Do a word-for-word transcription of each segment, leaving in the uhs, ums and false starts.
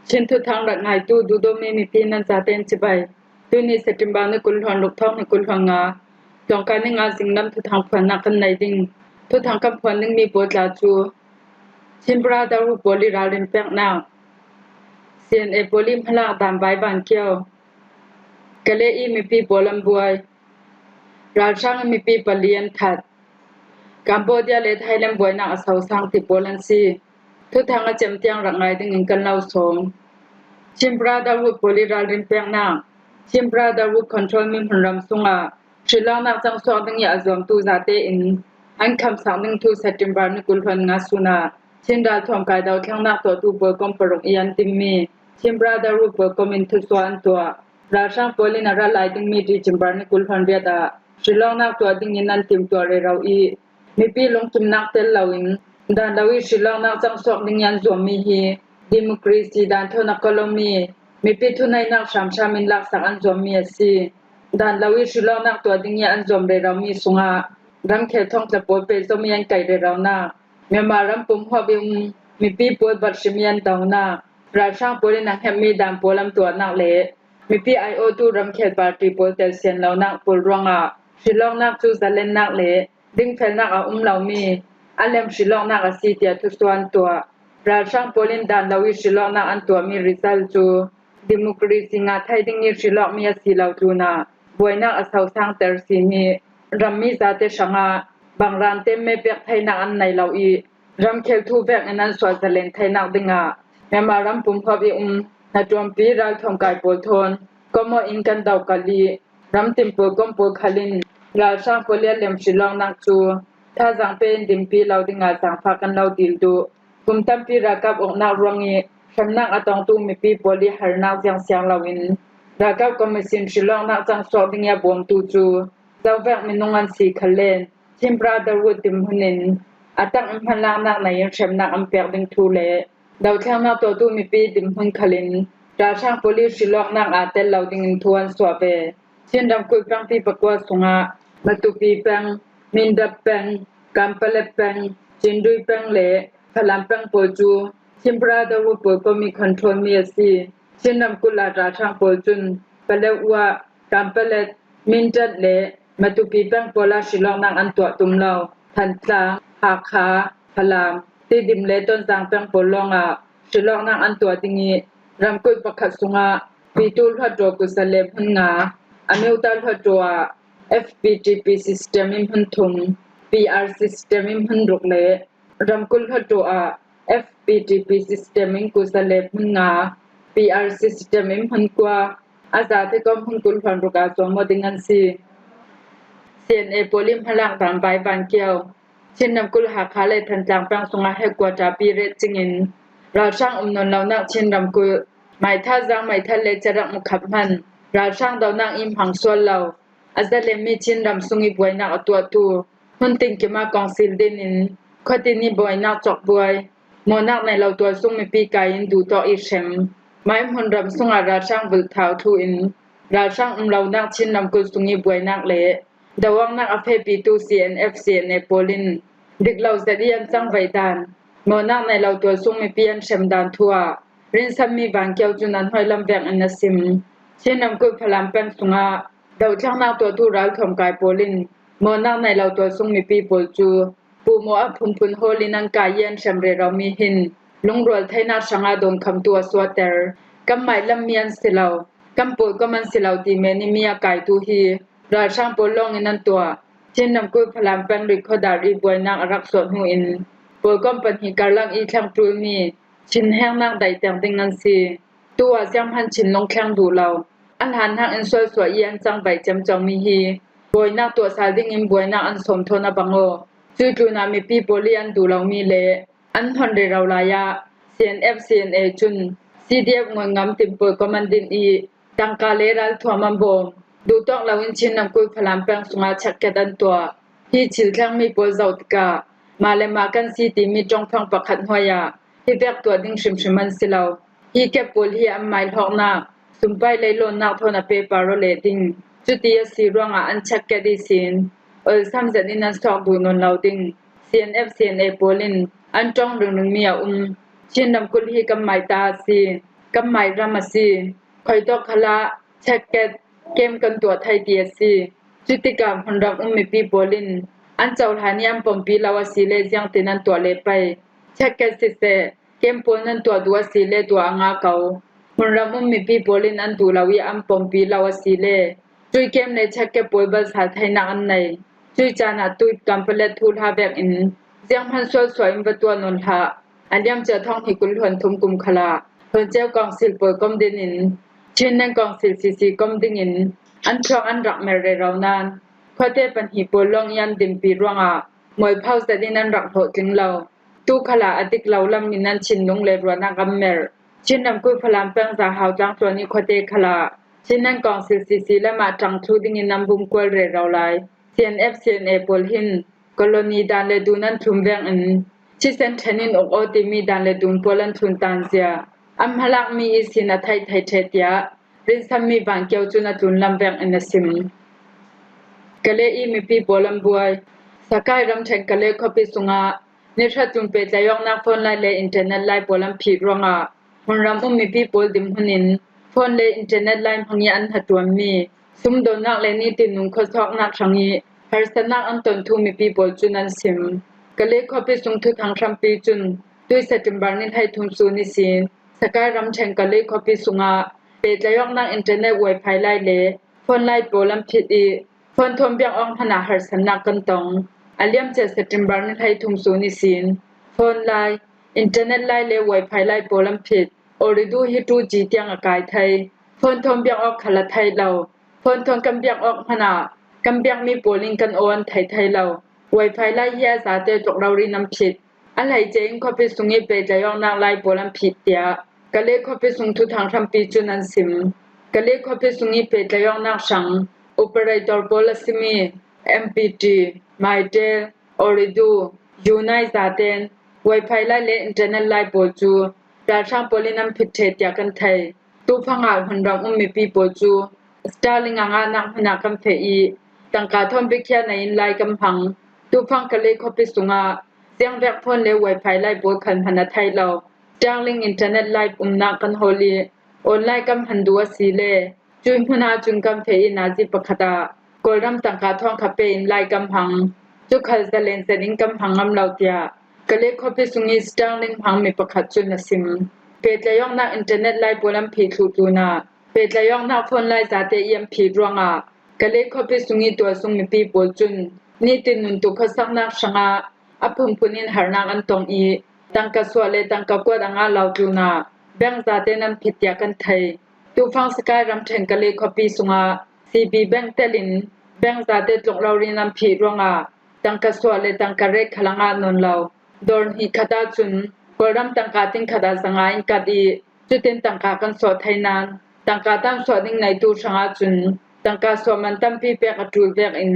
Chin thuthang rak ngaitu dudomi mipi nan zaten cibai. Tuni September ni kul hluan ruk thawng ni kul hluan nga. Tlawngkai ni nga zinglam thuthang phuannak kan nei ding. Thuthang kan phuan dingmi pawl tla cu Chin Brotherhood pawl i ralrin peknak, C N A pawl i hmalak dan vai van kiau, Kale i mipi pawl an buai, ralhrang i mipi pali an that, Cambodia le Thailand buainak a sosang ti pawl an si. Thuthang a cem tiang rak ngai dingin kan lo sawm. Chin Brotherhood pawl i ralrin peknak, Chin Brotherhood control mi hmunram sungah hrilawknak cangsuak ding i a zuamtu zate in an khamsak ding thu September ni kul hluan nga sun ah Chin ralthuam kai dothlengnak tuahtu pawlkom paruk i an timmi Chin Brotherhood pawlkom in thusuah an tuah. Ralhrang pawl in a ra lai dingmi December ni kul hluan riat ah hrilawknak tuah dingin an timtuah rero i, mipi lungkimnak tel loin dan lo i hrilawknak cangsuak ding i an zuammi hi democracy dan thawn a kolomi mipi thuneihnak hramhram in laksak an zuammi a si. Dan lo i hrilawknak tuah ding i an zuam reromi sungah ramkhel thongtla pawl pehzom i an kaih reronak, Myanmar ram pumhuap i um mipi pawl bathrim i an donak, ralhrang pawl in a hemmi dan pawl an tuahnak le mipi aiawhtu ramkhel party pawl telsian lonak pawl ruangah hrilawknak cu zalennak le dingfelnak a um lomi a lem hrilawknak a si tiah thusuah an tuah. Ralhrang pawl in dan lo i hrilawknak an tuahmi result cu democracy ngah thai ding i hrilawkmi a si lo tlunah buainak a sosangter simi rammi zate hrangah bangran temme pek theinak an nei lo i, ramkhel thu vek in an suah zalen theinak dingah Myanmar ram pumhuap i um hnaṭuanpi ralthuam kai pawl thawn kawmawh in kan dokalh i, ramtin pawlkom pawl khal in ralhrang pawl i a lem hrilawknak cu thazaang pe in dinpi lo dingah zaangfah kan lo dil duh. Kum tampi ralkap uknak ruang i hremnak a tongtu mipi pawl i harnak ziangsiang loin ralkap commission hrilawknak cangsuak ding i a bawmtu cu zovek minung an si khal len Chin Brotherhood dinhmun in a tang in hmanlaknak nei in hremnak an pek ding thu le dothlengnak tuahtu mipi dinhmun khal in ralhrang pawl i hrilawknak aa tel lo dingin thu an suah ve. Chin ramkulh pengpi pakua sungah Matupi peng, Mindat peng, Kanpalet peng, Cindui peng le Falam peng pawl cu Chin Brotherhood pawlkom i control mi a si. Chin ramkulh ah ralhrang pawl cun Paletwa, Kanpalet, Mindat le Matupi peng pawl ah hrilawknak an tuah tum lo. Thantlang, Hakha, Falam, Tidim le Tonzang peng pawl lawngah hrilawknak an tuah ding i, ramkulh pakhat sungah Pitu hluttaw kusa le hmun nga, Amyotha hluttaw ah F P T P system i hmun thum, P R system i hmun ruk le ramkulh hluttaw ah F P T P system in kusa le hmun nga, P R system in hmun kua, a zate kong hmun kul hluan ruk ah zuam aw ding an si. C N A pawl i hmalak dan vai van kiau, Chin ramkulh Hakha le Thantlang peng sungah headquarter pi ret cingin ralhrang um nawn lonak Chin ramkulh Maitha, Zang Maithal le Carak mukhap hman ralhrang donak i hmang sual lo a zalenmi Chin ram sung i buainak a tuahtu hmun tinkim ah kongsil din in khuatin i buainak cawkbuai, mawhnak nei lo tualsung mipi kai in duhtawk i hrem, mai hmun ram sungah ralhrang vulh thau thlu in ralhrang um lonak Chin ramkulh sung i buainak le doawknak a fehpitu C N F, C N A pawl in dik lo zet i an cangvaih dan, mawhnak nei lo tualsung mipi an hrem dan thu ah rinsanmi Van Kiau cun an hnuai lam vek in a sim. Chin ramkulh Falam peng sungah dothlennak tuahtu ralthuam kai pawl in mawhnak nei lo tualsung mipi pawl cu puhmawh a phunphun hawl in an kai i an hrem reromi hin lungrual theinak hrangah dawnkhamtu a suahter. Kan mailammi an si lo, kan pawlkom an si lo ti men i mi a kaitu hi ralhrang pawl lawng in an tuah. Chin ramkulh Falam peng Rikhodar i buainak a rak suah hnu in pawlkom pahnih karlak i thleng ṭulmi Chin hengnak daih teng ding an si. Tu ah sianghman Chin lungthleng duh lo, a hlan hnak in sualsuah i an cangvaih ciamcomi hi buainak tuah sal dingin buainak an sawm thawn a bang aw. Cuih tlunah mipi pawl i an duh lomi le an hon rero lai ah C N F, C N A cun C D F Ngulngam tin pawlkom an din i tangka le ralthuam an bawm. Duhtawk loin Chin ramkulh Falam peng sungah checkgate an tuah. Hi thil thlengmi pawl zoh tikah mah le mah kan si timi ṭongfang pakhat hnuai ah hi vek tuah ding hrimhrim an si lo. Hi kep pawl hi an maihlawknak, sumpai leilawnnak thawn a pe paro leh ding. Cuti a si ruangah an checkgate ihsin olsam zet in an suak duh nawn lo ding. C N F, C N A pawl in an ṭong ringringmi a um. Chin ramkulh hi kan maita a si. kan mai ram a si. Khuitawk khalah check-in camp kan tuah thei ti a si. Cutikah hmunram um mipi pawl in an cohlan ih an pawmpi lo a si le ziangtin an tuah leh pei. Check-in siseh, camp pawl nan tuah duh a si le tuah a ngah ko. Hmunram um mipi pawl in an duh lo ih an pawmpi lo a si le, cuih camp le check-in pawl bal sal theinak an nei. Cuih caan ah tuih kan palet thuhla vekin zianghman sualsual in va tuah nawn hlah. A liamcia thawng hnih kul hluan thum kum khalah Hlawnceu Kawngsil pawl kom dingin, Chinland Kawngsil C C kom dingin an chuak an rak mer rero nain khuate pahnih pawl lawng ih an dinpi ruangah mualpho zetin an rak hlawhtling lo. Tu khalah a dik lo lam in an thinlung le ruahnak an merh. Chin ramkulh Falam peng Zahau tlangtluan ih khuate khalah Chinland Kawngsil C C lamah ṭang thlu dingin an bumkual rero lai. C N F C N A pawl hin colony dan le dun an thlum vengin thisen ṭhen in uk aw timi dan le dun pawl an thlun tanzia, an hmalakmi ihsin a theih thei ṭheh tiah rinsanmi Van Kio cun a tlunlam vengin a sim. Kale ih mipi pawl an buai. Sakai ramṭhen Kale khuapi sungah nihratlun pehtlaih awknak phone line le internet line pawl an phih ruangah hmunram um mipi pawl dinhmun in phone le internet line hmang ih an hnaṭuanmi sumdonnak le nitin nun khuasawknak hrangih harsatnak an ton thu mipi pawl cun an sim. Kale khuapi sung thuthang hrampi cun tui September ni hleithum sun ihsin Sakai ramṭhen Kale khuapi sungah pehtlaih awknak internet wifi line le phone line pawl an phit ih phone thawn biak awk hmanah harsatnak kan tong. A liamcia September ni hleithum sun ihsin phone line, internet line le wifi line pawl an phit. Ooredoo hi two G tiang a kai thei. Phone thawn biak awk khal a theih lo. Phone thawn kan biak awk hmanah kan biakmi pawl in kan aw an thei thei lo. Wifi line hi a zate tluk rori nan phit. A hleice in khuapi sungih pehtlaih awknak line pawl an phit tiah Kale khuapi sung thuthang hrampi cun an sim. Kale khuapi sungih pehtlaih awknak hrang operator pawl a simi M P T, Mytel, Ooredoo, Unite zaten wifi line le internet line pawl cu ralhrang pawl in an phit ṭheh tiah kan thei. Tufang ah hmunram um mipi pawl cu Starlink a ngahnak hmun ah kan feh ih tangka thawn biakhiahna in line kan hmang. Tufang Kale khuapi sungah ziangvek phone le wifi line pawl khal hman a theih lo. Starlink internet line umnak kan hawl ih online kan hman duh a si le cuih hmun ahcun kan feh ih nazi pakhat ah Kawlram tangka thawngkhat pe in line kan hmang. Cu khal zalen zet in kan hmang ngam lo tiah Kale khuapi sungih Starlink hmangmi pakhat cun a sim. Pehtlaih awknak internet line pawl an phih thluh tlunah pehtlaih awknak phone line zate ih an phih ruangah Kale khuapi sungih tualsung mipi pawl cun nitin nun tuk khuasaknak hrangah a phunphun in harnak an tong ih tangka suah le tangka kuat a ngah lo tlunah bank zate nan phit tiah kan thei. Tufang Sakai ramṭhen Kale khuapi sungah C B bank telin bank zate tluk rori nan phih ruangah tangka suah le tangka rek khal a ngah nawn lo. Dawr hnih khat ahcun Kawlram tangka tin khat ah zanga in kat ih cutin tangka kan suah thei nain tangka tam suah ding neitu hrang ahcun tangka suah man tampi pek a ṭul vekin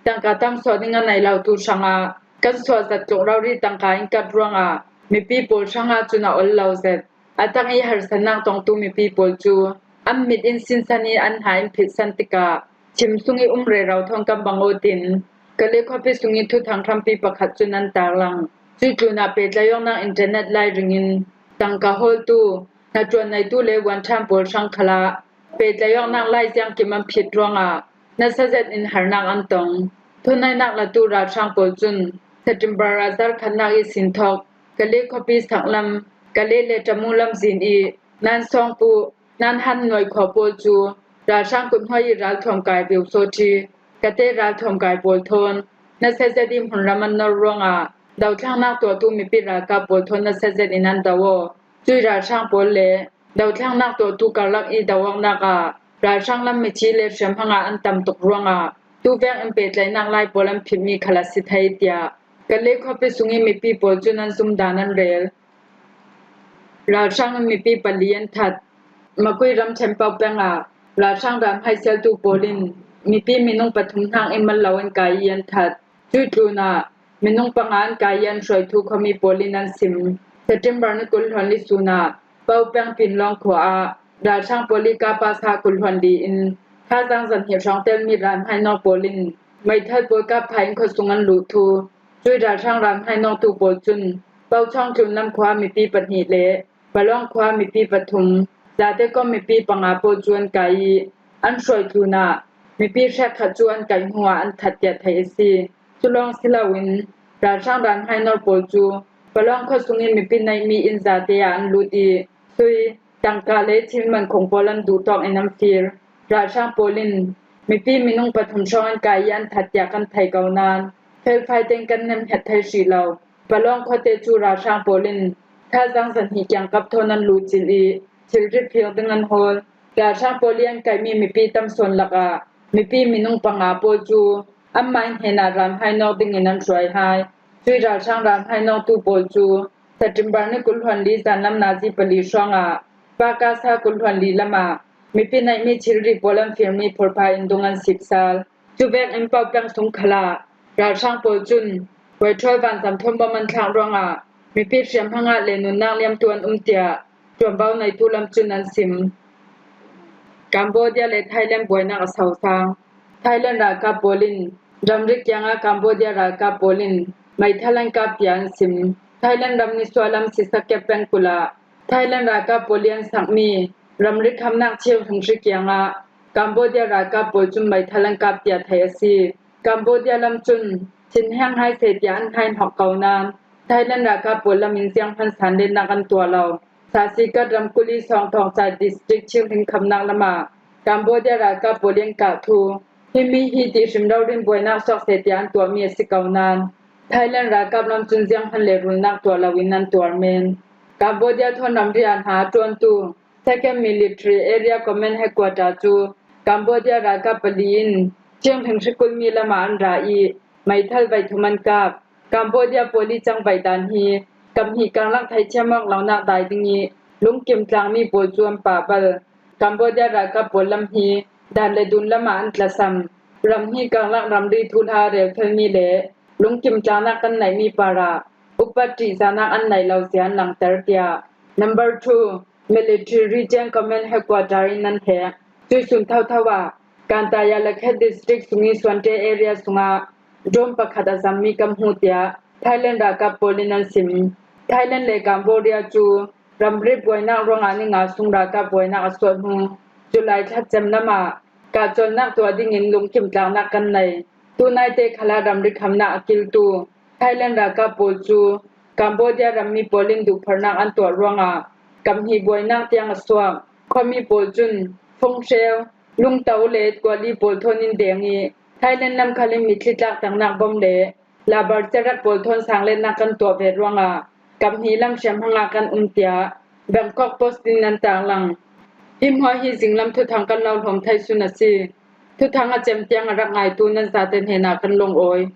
tangka tam suah ding a nei lotu hrangah kan suah zat tluk rori tangka in kat ruangah mipi pawl hrang ahcun a ol lo zet. A tak ih harsatnak tongtu mipi pawl cu an mit in sinsan ih an hna in phitsan tikah chim sung ih um rero thawn kan bang aw tin Kale khuapi sungih thuthang hrampi pakhat cun an tarlang. Cuih tlunah pehtlaih awknak internet line ringin tangka hawltu, hnaṭuan neitu le vuanṭhan pawl hrang khalah pehtlaih awknak line ziangkim an phit ruangah nasa zet in harnak an tong. Thunainak latu ralhrang pawl cun September a zarkhatnak ihsin thawk Kale khuapi saklam, Kale le Tamu lamzin ih Nan Sawngpuh, Nan Han Nuai khua pawl cu ralhrang kuthnuai ih ralthuam kai Viosothi, Kate ralthuam kai pawl thawn nasa zet ih hmunram an nor ruangah dothlennak tuahtu mipi ralkap pawl thawn nasa zet in an do aw. Cuih ralhrang pawl le dothlennak tuahtu karlak ih do awknak ah ralhrang lam mithi le hriamhma ah an tam tuk ruangah tuvek in pehtlaihnak line pawl an phitmi khal a si thei, tiah Kale khuapi sungih mipi pawl cun an zumdan an rel. Ralhrang in mipi pali an that. Makui ramṭhen Pauk peng ah ralhrang ral hmaisialtu pawl in mipi minung pathum hnak in mal lo an kai ih an that. Cuih tlunah minung panga an kai ih an hruaitu khuami pawl in an sim. September ni kul hluan li sun ah Pauk peng Pinlawng khua ah ralhrang pawl ih kapa sa kul hluan li in thazaang zahnih hrawng telmi ral hmainawk pawl in meithal pawl kap phah in khuasung an luh thu, cuih ralhrang ral hmainawktu pawl cun Pauchawng tlunlam khua mipi pahnih le Palawng khua mipi pathum, Zate kawm mipi panga pawl cu an kai ih an hruai tlunah mipi hrekkhat cu an kaih hnuah an that tiah theih a si. Cu lawng si loin ralhrang ralhmainor pawl cu Palawng khua sungin mipi neihmi inn zate ah an lut ih sui, tangka le thil mankhung pawl an duhtawk in an fir. Ralhrang pawl in mipi minung pathum hrawng an kai ih an that tiah kan thei ko nain felfai tein kan nemhiat thei hrih lo. Palawng khuate cu ralhrang pawl in thazaang zahnih kiangkap thawn an luhcilh ih thilrit philh ding an hawl. Ralhrang pawl ih an kaihmi mipi tam sawn lakah mipi minung panga pawl cu anmai hnenah ralhmainawk dingin an hruai hai. Cuih ralhrang ralhmainawktu pawl cu September ni kul hluan li zanlam nazi pali hrawngah Pakasa kul hluan li lamah mipi neihmi thilrit pawl an firmi phurpha inn dung an sip sal. Cuvek in paupeng sung khalah ralhrang pawl cun Waithual vanzam thawn bom an thlak ruangah mipi hriamhma ngah le nunnak liamtu an um tiah ṭuanvo neitu lam cun an sim. Cambodia le Thailand buainak a sosang. Thailand ralkap pawl in ramri kiangah Cambodia ralkap pawl in meithal an kap tiah an sim. Thailand ram nisuahlam Sisakep pengkulh ah Thailand ralkap pawl ih an sakmi ramri khamnak cheu hringhri kiangah Cambodia ralkap pawl cun meithal an kap tiah theih a si. Cambodia lam cun thinheng hai seh tiah an hai hnok ko nain Thailand ralkap pawl lam in zianghman sanlennak an tuah lo. Sasikat ramkulh ih Sawngthawngcai district chilhring khamnak lamah Cambodia ralkap pawl ih an kah thu himi hi ti hrim rori in buainak suak seh tiah an tuahmi a si ko nain Thailand ralkap lam cun zianghman le rulnak tuah loin an tuar men. Cambodia thawn ramri ah hna a ṭuantu Second Military Area Command Headquarter cu Cambodia ralkap pali in chilhring hrikulmi lamah an ra ih meithal veithum an kap. Cambodia pawl ih cangvaih dan hi kamhnih karlak theihthiam awk lonak dai ding ih lungkim tlangmi pawl cu an pah bal. Cambodia ralkap pawl lam hi dan le dun lamah an tlasam. Ram hnih karlak ramri thuhla relfelmi le lungkim tlangnak kan neihmi parah upat ṭihzahnak an neih lo zia an langter tiah Number two Military Region Command Headquarter in an heh. Cuih sun thotho ah Kantaya Lakhet District sung ih Suante area sungah drone pakhat a zammi kan hmuh tiah Thailand ralkap pawl in an sim. Thailand le Cambodia cu ramri buainak ruangah ni nga sung ralkap buainak a suah hnu July thla cem lamah kahcolnak tuah dingin lungkim tlaknak kan nei. Tunaite khalah ramri khamnak a kiltu Thailand ralkap pawl cu Cambodia rammi pawl in duhpharnak an tuah ruangah kamhnih buainak tiang a suak. Khuami pawl cun funghreu, lungto le kuali pawl thawn in deng ih Thailand lam khal in mitthli tlakternak bom le labar cerek pawl thawn sangletnak kan tuah ve ruangah kamhnih lam hriamhma ngah kan um tiah Bangkok Post in an taklang. Hi hmuah hi zinglam thuthang kan lo hlawm thei sun a si. Thuthang a cem tiang a rak ngaitu nan zate hnenah kan lungawi.